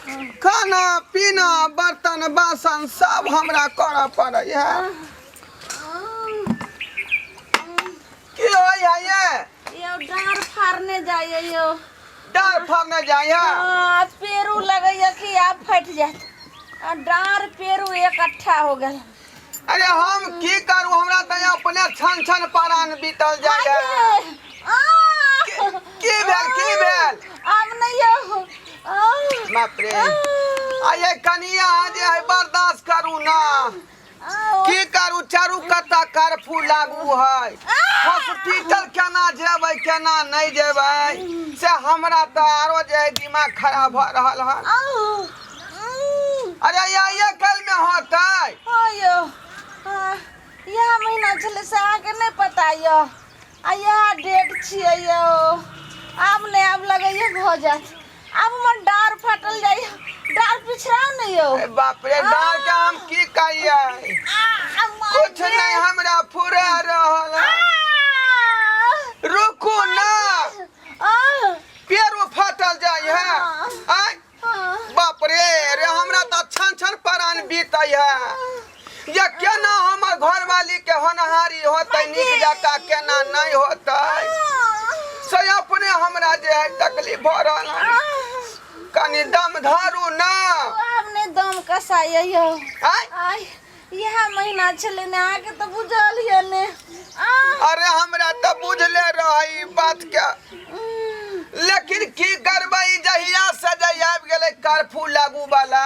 खाना पीना बर्तन बासन सब हमरा करऽ पड़ै है। की होइ है ये? यौ डाँर फाड़ने जाइए यौ। डाँर फाड़ने जाइ है? हाँ, पेरू लगैया कि आब फटि जायत। आ डाँर पेरू इकट्ठा हो गेल। अरे हम की करू, हमरा तऽ अपने छन छन परान बीतल जाइ है। की भेल, की भेल? आब नहि यौ। बाप रे, आ ये कनिया जे है, बर्दाश्त करू ना। की करू, चारू कत्ता कर्फ्यू लागू है, हॉस्पिटल केना जेबै केना नहि जेबै से हमरा तऽ आरो जे है दिमाग खराब भऽ रहल है। अरे ये कल में होतै? हाँ यौ, इएह महीना छलै से अहाँके नहि पता यऽ? आ इएह डेट छियै यौ। आब नहि, आब लगैया भऽ जायत। आब हमर डाँर फाटल जाइए, डाँर पिछड़ाउ ने यौ। ए बाप रे, डाँर के हम की कहियै, कुछ नहीं हमरा फुरा रहल है। रुकू ना, पेरो फाटल जाइ है? आय बाप रे, रे हमरा तऽ छन छन परान बीतै है जे केना हमर घरवाली के होनहारी होतै नीक जकाँ, केना नहि होतै से अपने हमरा जे है तकलीफ भऽ रहल है। कनि दम धरू ना। आब नहि दम कसाइए यौ। आय? आइ इएह महीना छलै ने, अहाँके तऽ बुझल यऽ ने। अरे हमरा तऽ बुझले रहै ई बात के, लेकिन की करबै, जहिया से जे आबि गेलै कर्फ्यू लागू वाला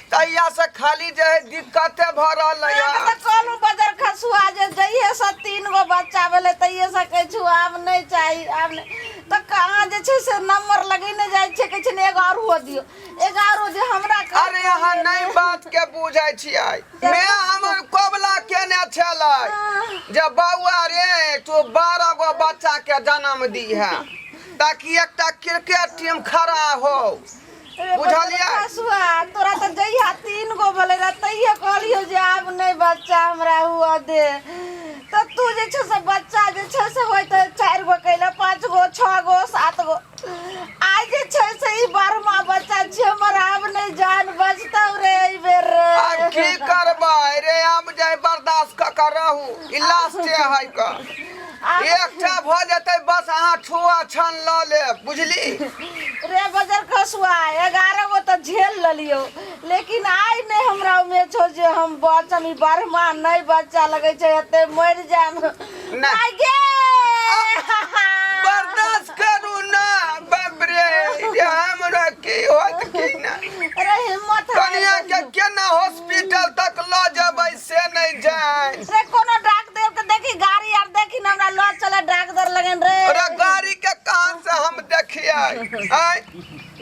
तहिया से खाली जे है दिक्कते भऽ रहल है। अहाँके तऽ कहलहुँ बजर खसुआ जे जहिये से 3 गो बच्चा भेलै तहिये से कहै छु आब नहि चाही, आब नहि। तऽ कहाँ जे छै से नंबर लगेने जाइ छै, कहै छै ने एगो आओर हुअ दियौ, एगो आओर दियौ हमरा। अरे अहाँ नहि बात के बुझै छियै। मैं हमर कबला केने छलै जे बौआ रे, तू 12 गो बच्चा के जन्म दी है ताकि एकटा क्रिकेट टीम खड़ा हो, बुझलियै? खसुआ, तोरा तऽ जहिया 3 गो भेलै रह तहिये कहलियौ जे आब नहि बच्चा हमरा हुअ दे, तऽ तू जे छै से बच्चा जे छै से होय तऽ 4 गो कैले, 5 गो, 6 गो, 7 गो। आइ जे छै से ई 12मा बच्चा छै हमर। आब नहि जान बचतौ रे एहि बेर रे। आब की करबै रे, आब जाय बर्दाश्त कऽ के रहू, ई लास्टे है क। एकटा भऽ जेतै बस, अहाँ छुआ छन लऽ लेब, बुझली? रे बजर खसुआ, 11 गो तऽ झेल लेलियौ, लेकिन आइ नहि हमरा उम्मीद छौ जे हम बचम। ई 12मा नहि बच्चा लगै छै, एते मरि जायब। नहि। आइ गे। बर्दाश्त करू ना। बाप रे, जे हमरा की होत की ना। अरे हिम्मत हारि कनिया के गेलियौ। केना हॉस्पिटल तक लऽ जेबै से नहि जान। रे कोनो डॉक्टर के देखी, गाड़ी आर देखी ने, हमरा लऽ चले डॉक्टर लगन रे। अरे गाड़ी के कहाँ से हम देखिए? आय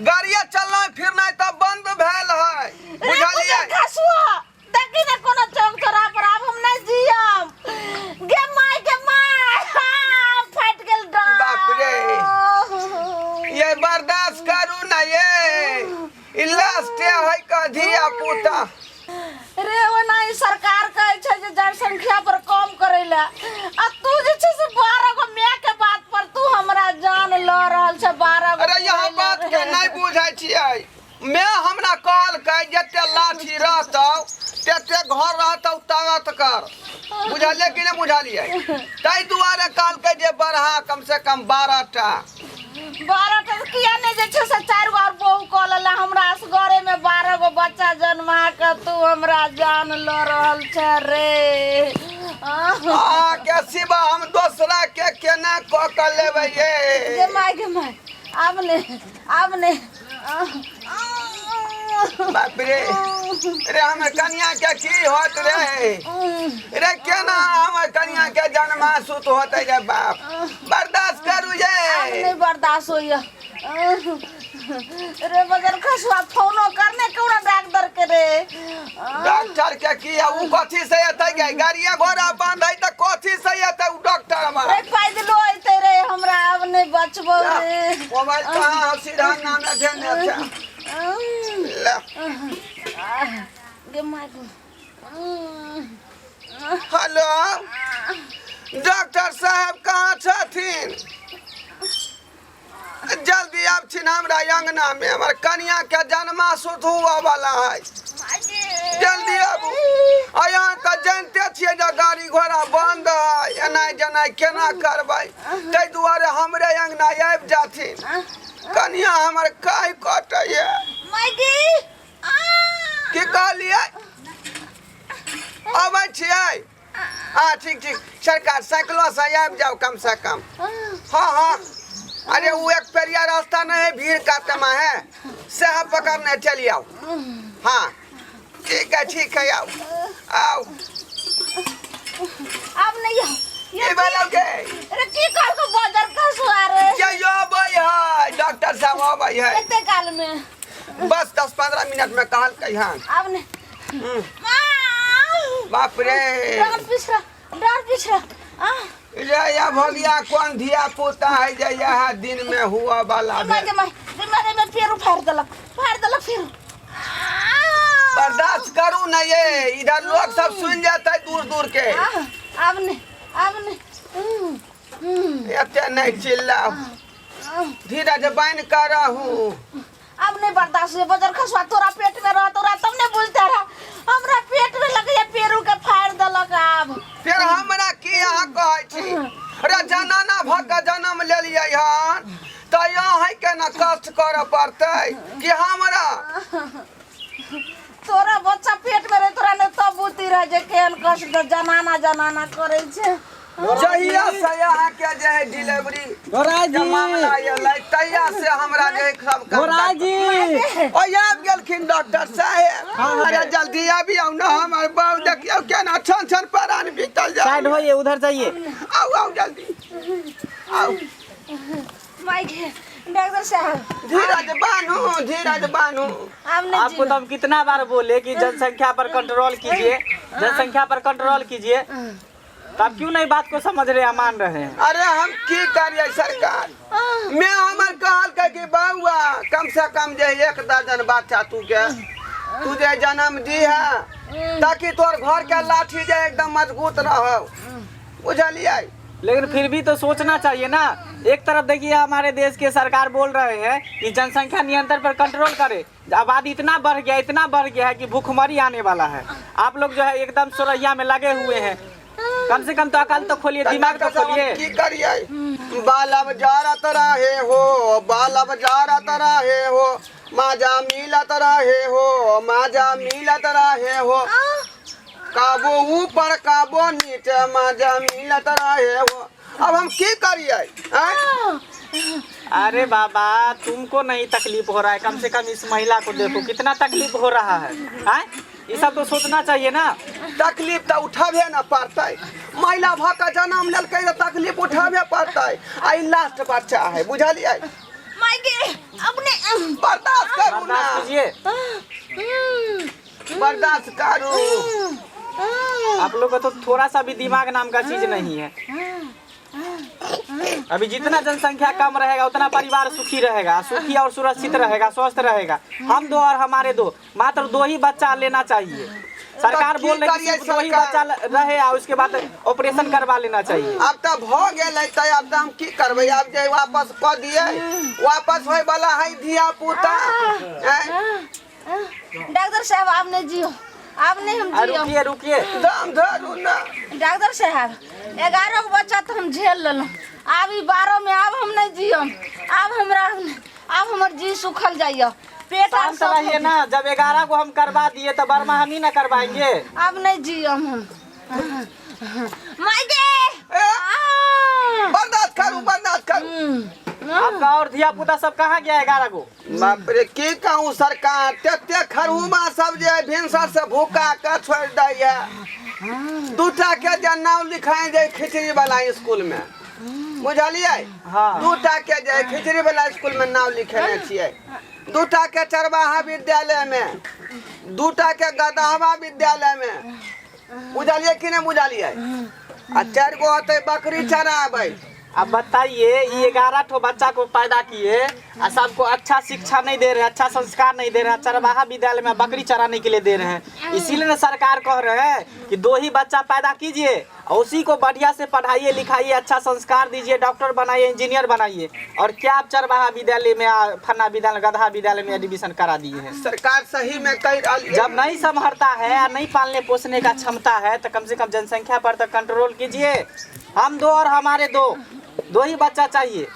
गाड़िया चलना फिरना तऽ बंद भेल है, रे बुझलियै? बुझल खसुआ, देखी ने कोनो चौक चौराहा पर, आब हम नहीं जियम। गे माय, गे माय, हाँ, फाटि गेल डाँर। बाप रे, ये बर्दाश्त करू ना, ये ई लास्ट है का धिया पुता। रे ओना ई सरकार कहै छै जे जनसंख्या पर कम करै लए, आ तू जे छै से 12 गो माय के बात पर तू हमरा जान लऽ रहल छै, 12 गो। अरे यहाँ बात के नहीं बुझै छियै। मैं हमरा कहलकै जते लाठी रहतौ तते घर रहतौ ताकत कर, बुझलियै कि नहि बुझलियै? ताहि दुआरे कहलकै जे बढ़ा कम से कम 12 टा। 12 टा तऽ किया नहि जे छै से 4 गो आओर बहु कऽ लेला? हमरा असगरे में 12 गो बच्चा जन्मा के तू हमरा जान लऽ रहल छै रे। अहाँके सिवा हम दोसरा के केना कऽ के लेबै गे ये? माय, गे माय, आब ने, आब ने। बाप रे रे, हमर कनिया के की होत रे? रे केना हमर कनिया के जन्मा सुत होतै रे बाप? बर्दाश्त करू आब ये। नहीं बर्दाश्त होइया रे बगल खसुआ, फोनो करने क्यों ना डॉक्टर के रे? डॉक्टर के की है? उ कथी से एतै गे? गाड़िया घोड़ा बंद है तऽ कथी से एतै उ डॉक्टर हमर? रे पैदलो अइते रे, हमरा आब नहीं बचबो रे। मोबाइल कहाँ है? सीधा नामे धेने छै। ले। गे my गे। हेलो, डॉक्टर साहब कहाँ छथिन? जल्दी आब छिन हमरा अंगना में, हमर कनिया के जन्मा शुद्ध हुआ वाला है। जल्दी आबू। आ यहाँ तऽ जानिते छियै जे गाड़ी घोड़ा बंद है, एनाइ जेनाइ केना करबै, ताहि दुआरे हमरे अंगना आबि जाथिन। कनिया हमर काहि कटैया। की कहलियै? अबै छियै? हाँ ठीक ठीक सरकार, साइकिलो से आबि जाओ कम से कम। हाँ हाँ, अरे वो एक पेरिया रास्ता नहीं है, भीड़ का तमा है, से हम पकड़ने चली आओ। हाँ ठीक है ठीक है, आओ आओ। आब नहीं आओ। ये बोलो के अरे की कहल को बजर खसुआ रे? जइयो अबै है डॉक्टर साहब, अबै है। कते काल में? बस 10-15 मिनट में कहल कही। हाँ आब नहीं। बाप रे, डर पिछड़ा, डर पिछड़ा। ये या भगिया कौन धिया पुता है जे यह दिन में हुआ वाला माय भेल। के माय मारे में फेर फाड़ देलक, फाड़ देलक फेर। बर्दाश्त करू ना, ये इधर लोग सब सुन जाता है दूर दूर के। आब नहीं, आब नहीं। एते नहीं चिल्लाओ, धीरज बान्हि कऽ रहू। अब नहीं बर्दाश्त हुए बजर खसुआ। तोरा पेट में रह तोरा तब नहीं बुझते रहा, हमरा पेट में लगे पेरू के फाड़ देलक आब। फिर हमरा की अहाँ कहै छी? अरे जनाना भऽ कऽ जन्म लेलियै हन तऽ अहाँके ने कष्ट करऽ पड़तै कि हमरा? तोरा बच्चा पेट में रहे तोरा ने तब बुझती रह जे केहन कष्ट जनाना जनाना करै छै। जहिया से अहाँके जे है डिलीवरी धोराजी के मामला एलै तहिया से हमरा जे है सब काम धोराजी। ओ आबि गेलखिन डॉक्टर साहेब। अरे जल्दी आबि आउ ने, हमर बाबू देखियौ केना छन छन प्राण बीतल जाय। साइड होइए, उधर जाइए। आउ आउ जल्दी आउ। माय गे, डॉक्टर साहब। धीरज बान्हू, धीरज बान्हू। आब नहीं। आपको तो हम कितना बार बोले कि जनसंख्या पर कंट्रोल कीजिए, जनसंख्या पर कंट्रोल कीजिए, तो आप क्यों नहीं बात को समझ रहे हैं, मान रहे हैं? अरे हम की करिए सरकार, मैं हमर कहल के कि बउआ कम से कम जे 1 दर्जन बच्चा तू के तू जे जन्म दी है ताकि तोर घर के लाठी जे एकदम मजबूत रहो, बुझलिए? लेकिन फिर भी तो सोचना चाहिए ना। एक तरफ देखिए हमारे देश के सरकार बोल रहे हैं कि जनसंख्या नियंत्रण पर कंट्रोल करे, आबादी इतना बढ़ गया, इतना बढ़ गया है कि भूखमरी आने वाला है। आप लोग जो है एकदम सोरैया में लगे हुए हैं। कम से कम तो अकल तो खोलिए, दिमाग तो खोलिए। की करिए? बालब जारत रहे हो, बालब जारत रहे हो, माजा मिलत रहे हो, माजा मिलत रहे हो, काबो ऊपर काबो नीचे, माजा मिलत रहे हो। अब हम की करिए? अरे बाबा, तुमको नहीं तकलीफ हो रहा है, कम से कम इस महिला को देखो कितना तकलीफ हो रहा है। आय? ये सब तो सोचना चाहिए ना। तकलीफ तऽ उठाबे न पड़तै, महिला भऽ कऽ जन्म लेलकै तऽ तकलीफ उठाबे पड़तै। आ ई लास्ट बच्चा है, बुझलियै? माय गे, अपने बर्दाश्त करू ना। बर्दाश्त कीजिए। बर्दाश्त करू। आप लोग को तो थोड़ा सा भी दिमाग नाम का चीज नहीं है। अभी जितना जनसंख्या कम रहेगा उतना परिवार सुखी रहेगा, सुखी और सुरक्षित रहेगा, स्वस्थ रहेगा। हम दो और हमारे दो, मात्र 2 ही बच्चा लेना चाहिए। सरकार की बोल रही है करिए सिर्फ 2 ही सरकार? बच्चा रहे और उसके बाद ऑपरेशन करवा लेना चाहिए। आब तऽ भऽ गेलै तऽ आब तऽ हम की करबै? आब जे वापस कऽ दियै, वापस होय वाला है धिया पुता? डॉक्टर साहब, आप नहीं जियो, आप नहीं हम आ, जियो। रुकिए रुकिए। दम धरू ना। डॉक्टर साहब, 11 गो बच्चा तो हम झेल लेलहुँ, आब ई 12 में आब हम नहीं जियम। आब हमरा, आब हमर जी सुखल जाइए, पेट आर शांत सब रहिए ना, जब 11 को हम करवा दिए तो 12वां हम ही ना करवाएंगे। अब नहीं जियम हम। माय गे। ए, बर्दाश्त करू, बर्दाश्त करू। आपका और धिया पुता सब कहाँ गया 11 को? बाप रे, की कहूँ सरकार, तेते खरहुमा सब जे भिनसर से भूखा के छोड़ दैया। दूटा के जे नाम लिखाए जे खिचड़ी वाला स्कूल में, बुझलियै? हाँ। दूटा के जे खिचड़ी वाला स्कूल में नाम लिखेने छियै, दूटा के चरवाहा विद्यालय में, दूटा के गदहवा विद्यालय में, बुझलियै कि नहि बुझलियै? आ 4 गो होतै बकरी चराबै। अब बताइए, ये 11 ठो बच्चा को पैदा किए और सबको अच्छा शिक्षा नहीं दे रहे हैं, अच्छा संस्कार नहीं दे रहे हैं, चरवाहा विद्यालय में बकरी चराने के लिए दे रहे हैं। इसीलिए ना सरकार कह रहे हैं कि दो ही बच्चा पैदा कीजिए और उसी को बढ़िया से पढ़ाइए लिखाइए, अच्छा संस्कार दीजिए, डॉक्टर बनाइए, इंजीनियर बनाइए। और क्या आप चरवाहा विद्यालय में फन्ना विद्यालय, गधा विद्यालय में एडमिशन करा दिए हैं। सरकार सही में कहि रहल ये। जब नहीं संभरता है या नहीं पालने पोसने का क्षमता है तो कम से कम जनसंख्या पर तो कंट्रोल कीजिए। हम दो और हमारे दो, दो ही बच्चा चाहिए।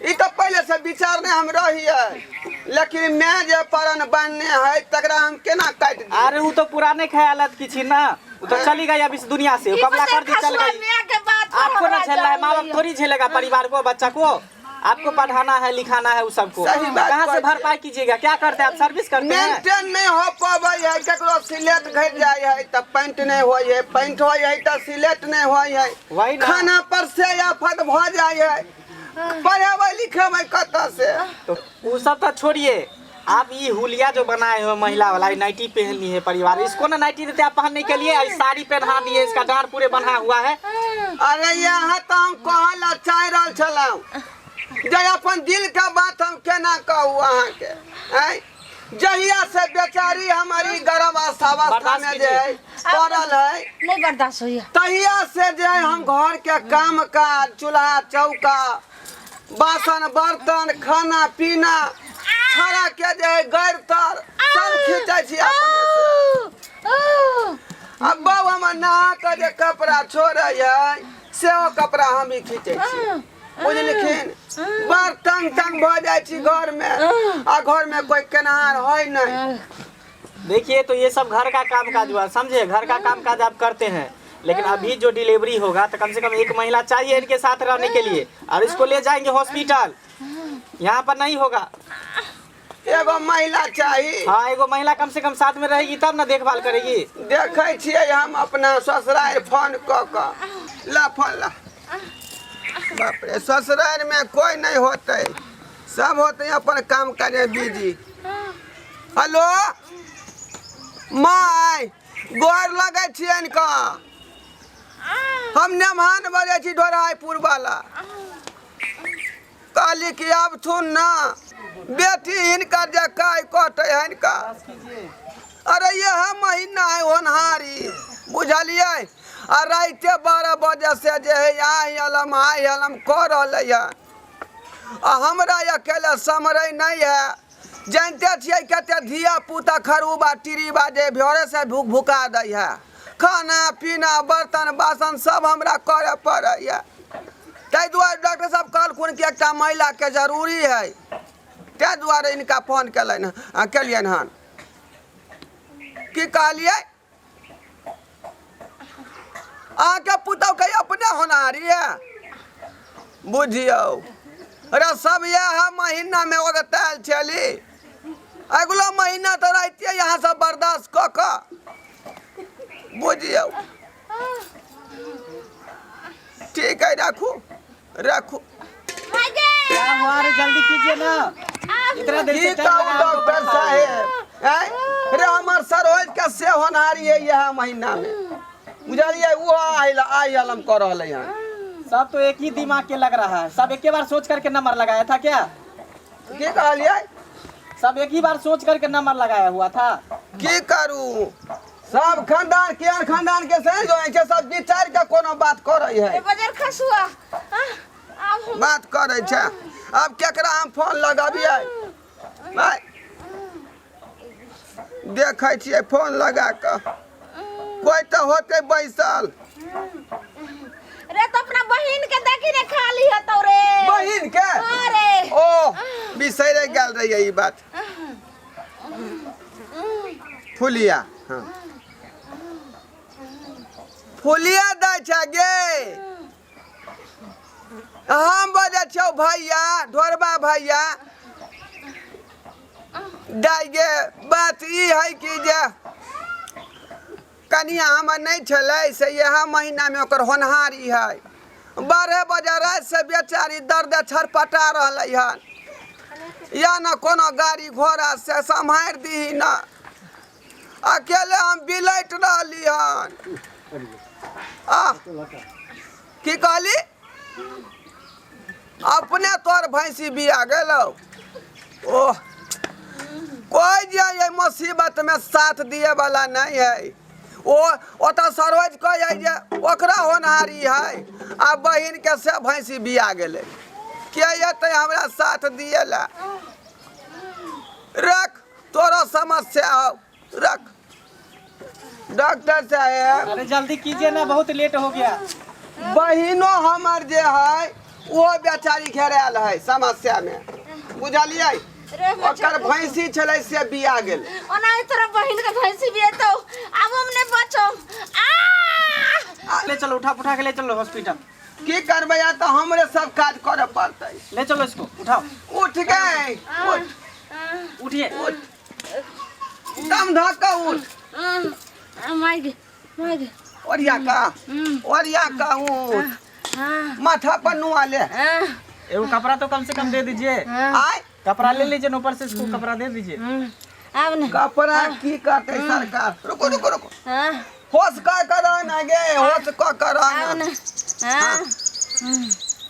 ई तऽ पहिले से विचार नहि हम रहियै, लेकिन मैं जे परन बनने है तकरा हम केना काटि दियै? अरे वो तो पुराने ख्यालत की थी ना, वो तो चली गई अब इस दुनिया से, वो ई कमला बजर कर दी चल खसुआ गई। माय के बात पर आपको ना हमरा झेलना है, माँ बाप जान थोड़ी झेलेगा परिवार को, बच्चा को आपको पढ़ाना है लिखाना है उस सबको। सही बात कहाँ से कहै भरपाई कीजिएगा? क्या करते हैं आप? सर्विस करते हैं? मेंटेन नहि हो पबै है, ककरो सिलेट घटि जाइ है तऽ पैंट नहि होइ है, पैंट होइ है तऽ सिलेट नहि होइ है। वही ना। खाना पर से आफत भऽ जाइ है, पढ़ेबै लिखेबै कतऽ से? तो वो सब तो छोड़िए, आप ये हुलिया जो बनाए हो महिला वाला, ये नाइटी पहन ली है परिवार, इसको ना नाइटी देते आप पहनने के लिए, और साड़ी पहना दिए, इसका डांट पूरे बना हुआ है। अरे यहाँ तऽ हम कहऽ लए चाहि रहल छलहुँ जे अपन दिल के बात हम केना कहू अहाँके। आँय, जहिया से बेचारी हमारी गर्भावस्था बर्दाश्त में जे है पड़ल है, नहीं बर्दाश्त होइया, तहिया से जे है हम घर के काम काज, चूल्हा चौका, बासन बर्तन, खाना पीना, छड़ा के जे है गैर तर सब खींचै छी अपने से। अब बाबू हमर नहा के जे कपड़ा छोड़ै है सेहो कपड़ा हम ही खींचै छी, बुझलखिन? बड़ तंग तंग भऽ जाइ छी घर में, आ घर में कोई केनहार है नहीं। देखिए, तो ये सब घर का काम काज हुआ, समझे? घर का काम काज आप करते हैं, लेकिन अभी जो डिलीवरी होगा तो कम से कम एक महिला चाहिए इनके साथ रहने के लिए, और इसको ले जाएंगे हॉस्पिटल, यहाँ पर नहीं होगा। एगो महिला चाही। हाँ, एगो महिला कम से कम साथ में रहेगी तब ना देखभाल करेगी। देखै छियै हम अपना ससुरारि फोन कऽ कऽ। ला फोन ला। बाप रे, ससुरारि में कोई नहीं होते, सब होते अपन काम करे बिजी। हेलो my, गोर लगै छियनि का? हम नेमहान बजै छी, ढोराइपुर वाला। कहली कि आब थुन ना बेटी हिनकर जे काय कटै हिनका। अरे यह महीना है होनहारी, बुझलियै? आ राइते 12 बजे से जे है आइ अलम आइ अलम कऽ रहलै हन, आ हमरा अकेले सम्हरै नहि है। जानिते छियै कते धिया पुता खरूबा टिरीबा जे भोरे से भूख भुका दै है। खाना पीना बर्तन बासन सब हमरा करऽ पड़ैए। ताहि दुआरे डॉक्टर साहब कहलखुन कि एकटा महिलाके जरूरी है, ताहि दुआरे हिनका फोन केलनि हँ, केलियनि हन। की कहलियै? अहाँके पुतहुके अपने होनहारी है, बुझियौ। अरे सब इएह महीनामे ओगतायल छली, अगिलो महीना तऽ रहितियै यहाँ सब बर्दाश्त कऽ कऽ, बुझियौ। ठीक है, राखू राखू। क्या हुआ रे? जल्दी कीजिए ना, इतना देर की से टाइम कहू लगा हमको डॉक्टर परेशान। साहेब, आँय? रे हमर सरोज के से होनहारी है यह महीना में, बुझलियै? ओ आयल आयल हम कऽ रहलै हन। सब तो एक ही दिमाग के लग रहा है, सब एक ही बार सोच करके नंबर लगाया था क्या? की कहलियै? सब एक ही बार सोच करके नंबर लगाया हुआ था। की करू, सब खानदान के आन खानदान के से जो है छै, सब विचार के कोनो बात करै है। ए बजर खसुआ, आब हम बात करै छै। आब केकरा हम फोन लगाबियै? भाइ देखै छियै फोन लगा कऽ, कोइ तऽ होतै बैसल। रे तो अपना बहिन के देखी ने, खाली हतौ रे। बहिन के? हाँ रे। ओ बिसैरे गेल रहियै ई बात। फुलिया, हाँ फुलिया दै छै गे। हम बजै छियौ भैया, ढोरबा भैया। दाइ गे, बात ई है कि जे कनिया हमर नहि छलै से इएह महीनामे ओकर होनहारी है। 12 बजे रातिसँ बेचारी दर्द छरपटा रहलै हन, या ने कोनो गाड़ी घोड़ा से सम्हारि दीही न, अकेले हम बिलटि रहली हन। आ की कहली? अपने तोर भैंसी बिया गेलौ। ओह, कोई जे ये मुसीबत में साथ दिए वाला नहीं है। ओ ओतऽ सरोज कहै है जे ओकरा होनहारी है आ बहिन के से भैंसी बिया गेलै, के एतै हमरा साथ दिए ला? रख, तोरो समस्या हो, रख। डॉक्टर साहेब, अरे जल्दी कीजिए ना, बहुत लेट हो गया। बहिनो हमर जे है वो बेचारी घेरायल है समस्या में, बुझलियै? रे ओकर भैंसी छलै से बिया गेल। ओना तोरा बहिन के भैंसी बियेतौ, आब हम नहि बचब। आ ले चलो, उठा उठा के ले चलो हॉस्पिटल। की करबै, आ तऽ हमरे सब काज करऽ पड़तै। ले चलो इसको, उठाओ। उठ गए, उठ। उठिए। उठ, दम धऽ कऽ उठ। माय गे, माय गे। ओरिया का, ओरिया का उठ, माथा पर नुआ ले। एगो कपड़ा तो कम से कम दे दीजिए। आय, कपड़ा ले लीजिए ना, ऊपर से इसको कपड़ा दे दीजिए। आब ने कपड़ा की करतै सरकार? रुको रुको रुको। हाँ। होश कऽ कर ना गे, होश कऽ कर आब ना। ने, हाँ।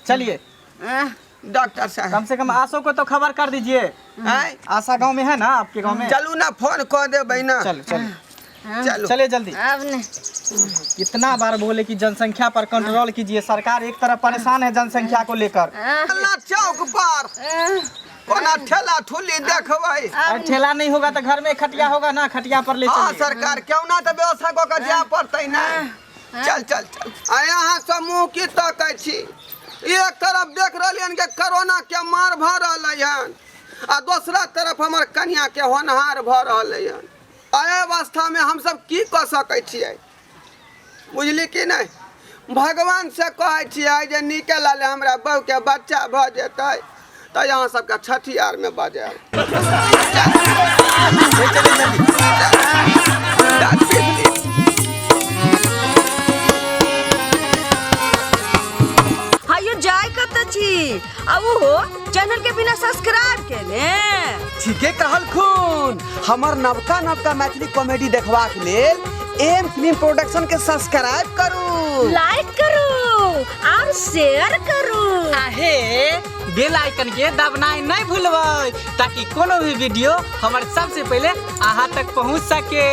चलिए। हाँ। डॉक्टर साहब, कम से कम आशो को तो खबर कर दीजिए। आय, आशा गांव में है ना आपके गांव में? चलू ना, फोन कऽ देबै ना। चलो चलो। चलू। चलिए जल्दी। आब ने कितना बार बोले कि जनसंख्या पर कंट्रोल कीजिए, सरकार एक तरफ परेशान है जनसंख्या को लेकर। ना चौक पर कोना ठेला ठुली देखबै? अरे ठेला नहीं होगा तो घर में खटिया होगा ना, खटिया पर ले हाँ चलिए। सरकार, क्यों ना तऽ व्यवस्था कऽ के जाय पड़तै ना। चल चल चल। आ अहाँ सब मुँह की तकै छी? एक तरफ देख रहलियन के कोरोना के मार भऽ रहलै हन आ दोसरा तरफ हमर कनिया के होनहार भऽ रहलै हन। एहि अवस्थामे हमसब की कऽ सकै छियै, बुझली कि नहि? भगवान से कहै छियै जे नीके लाले हमरा बहूके बच्चा भऽ जेतै तऽ अहाँ सबके छठियारमे बजायब। हायो, जाय कतऽ छी? आ ओहो चैनल के बिना सब्सक्राइब केने? ठीके कहलखुन। हमर नवका नवका मैथिली कॉमेडी देखबाक लेल एम फिल्म प्रोडक्शन के सब्सक्राइब करू, लाइक करू और शेयर करू। आहे बेल आइकन के दबनाइ नहीं भूलबै, ताकि कोनो भी वीडियो हमर सबसे पहले अहाँ तक पहुँच सके।